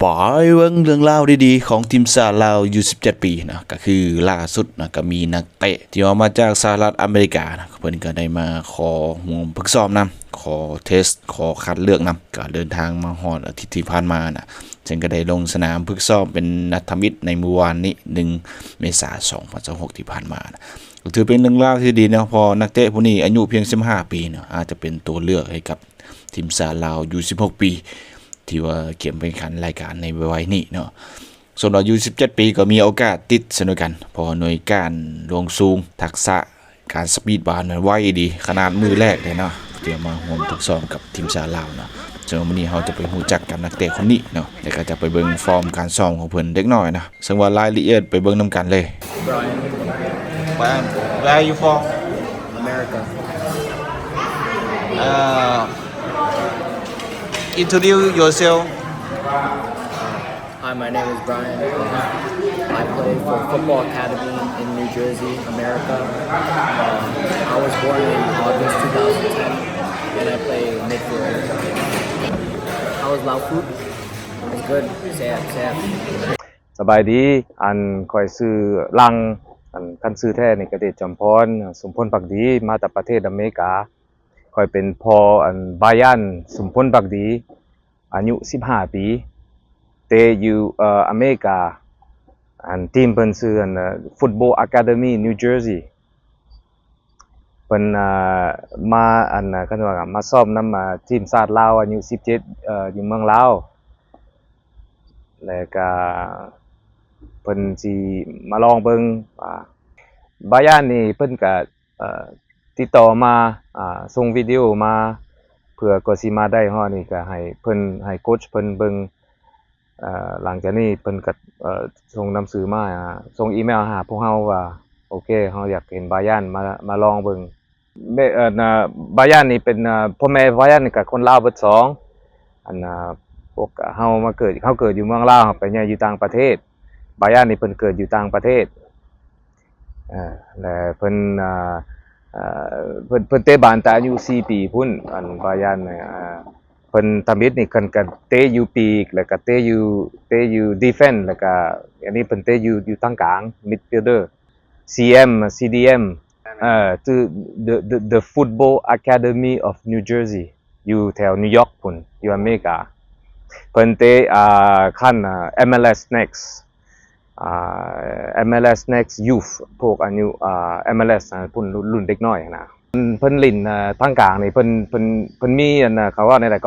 ໄປເບິ່ງເລື່ອງລາວດີໆຂອງທີມຊາດລາວ ອາຍຸສິບເຈັດປີນະ ກໍຄືລ່າສຸດນະ ກໍມີນັກເຕະທີ່ອອກມາຈາກສະຫະລັດອາເມລິການະ ເພິ່ນກໍໄດ້ມາຂໍຮ່ວມຝຶກຊ້ອມນຳ ຂໍເທສ ຂໍຄັດເລືອກນຳ ກໍເດີນທາງມາຮອດອາທິດທີ່ຜ່ານມານະ ເຊິ່ງກໍໄດ້ລົງສະໜາມຝຶກຊ້ອມເປັນນັດທຳອິດໃນມື້ວານນີ້ ໜຶ່ງເມສາ ສອງພັນຊາວຫົກ ທີ່ຜ່ານມານະ ກໍຖືເປັນເລື່ອງລາວທີ່ດີເນາະ ເພາະນັກເຕະຜູ້ນີ້ອາຍຸພຽງສິບຫ້າປີເນາະ ອາດຈະເປັນຕົວເລືອກໃຫ້ກັບທີມຊາດລາວ ອາຍຸສິບຫົກປີ ທີ່ວ່າກຽມແຂ່ງຂັນລາຍການໃນໄວໆນີ້ເນາະ. ສ່ວນອາຍຸສິບເຈັດປີກໍມີໂອກາດຕິດເຊັ່ນດຽວກັນ ເພາະວ່າໜ່ວຍການລວງສູງ ທັກສະການສະປີດບານນັ້ນໄວດີ ຂະໜາດມື້ແລກເດ້ເນາະ ທີ່ມາຮ່ວມຝຶກຊ້ອມກັບທີມຊາດລາວເນາະ. ເຊິ່ງມື້ນີ້ເຮົາຈະໄປຮູ້ຈັກກັບນັກເຕະຄົນນີ້ເນາະ ແລ້ວກໍຈະໄປເບິ່ງຟອມການຊ້ອມຂອງເພິ່ນເລັກນ້ອຍນະ ເຊິ່ງວ່າລາຍລະອຽດໄປເບິ່ງນຳກັນເລີຍ. Brian, where are you from? America. Uh, introduce yourself. Hi, my name is Brian. I play for Football Academy in New Jersey, America. Um, I was born in August two thousand ten, and I play midfield. How was Lao food? It's good. ແຊບ ແຊບ. ສະບາຍດີ ອັນ ຂ້ອຍຊື່ຫຼັ່ງ ອັນ ຄັນຊື່ແທ້ນີ້ກະເດດຈອມພອນ ສົມພົນພັກດີ ມາແຕ່ປະເທດອາເມລິກາ. ຂ້ອຍເປັນພໍ່ ອັນ ບາຢານ ສົມພົນພັກດີ ອາຍຸສິບຫ້າປີ ເຕະຢູ່ ເອີ ອາເມລິກາ ອັນ ທີມເພິ່ນຊື່ ອັນ Football Academy New Jersey. ເພິ່ນ ອ່າ ມາ ອັນ ຄັນວ່າມາຊ້ອມນຳ ອ່າ ທີມຊາດລາວອາຍຸສິບເຈັດ ເອີ ຢູ່ເມືອງລາວ ແລ້ວກະເພິ່ນຊິມາລອງເບິ່ງວ່າ ບາຢານນີ້ເພິ່ນກະ ເອີ ຕິດຕໍ່ມາ ອ່າ ສົ່ງວິດີໂອມາ ເພື່ອກໍຊິມາໄດ້ຮອດນີ້ ກະໃຫ້ເພິ່ນ ໃຫ້ໂຄດເພິ່ນເບິ່ງ ເອີ ຫຼັງຈາກນີ້ເພິ່ນກໍ ເອີ ສົ່ງໜັງສືມາ ອ່າ ສົ່ງອີເມວຫາພວກເຮົາວ່າ ໂອເຄ ເຮົາຢາກເຫັນບາຢານ ມາ ມາລອງເບິ່ງ. ເບ- ເອີ ນະ ບາຢານນີ້ເປັນ ເອີ ພໍ່ແມ່ບາຢານນີ້ກໍຄົນລາວເບິດສອງ ອັນ ນະ ພວກເຮົາມາເກີດ ເຮົາເກີດຢູ່ເມືອງລາວ ເຮົາໄປໃຫຍ່ຢູ່ຕ່າງປະເທດ. ບາຢານນີ້ເພິ່ນເກີດຢູ່ຕ່າງປະເທດ ເອີ ແລະເພິ່ນ ອ່າ ເອີ ເພິ່ນ ເພິ່ນເຕະບານແຕ່ອາຍຸສີ່ປີພຸ້ນ ອັນ ບາຢານ ເອີ ເພິ່ນທຳອິດນີ້ເພິ່ນກະເຕະຢູ່ປີກ ແລ້ວກະເຕະຢູ່ ເຕະຢູ່ດີເຟນ ແລ້ວກະອັນນີ້ເພິ່ນເຕະຢູ່ ຢູ່ທາງກາງ ມິດຟິລເດີ ຊີເອັມ ຊີດີເອັມ ເອີ ຊື່ The The The Football Academy of New Jersey ຢູ່ແຖວນິວຢອກພຸ້ນ ຢູ່ອາເມລິກາ. ເພິ່ນເຕະ ອ່າ ຂັ້ນ ອ່າ ເອັມແອລເອັສ Next ອ່າ ເອັມແອລເອັສ Next Youth ພວກອາຍຸ ອ່າ ເອັມແອລເອັສ ພຸ້ນ ລຸ້ນ ລຸ້ນເດັກນ້ອຍຫັ້ນນະ. ເພິ່ນ ເພິ່ນຫຼິ້ນ ເອີ ທາງກາງນີ້ ເພິ່ນ ເພິ່ນ ເພິ່ນມີ ອັນ ເຂົາເວົ້າແນວໃດ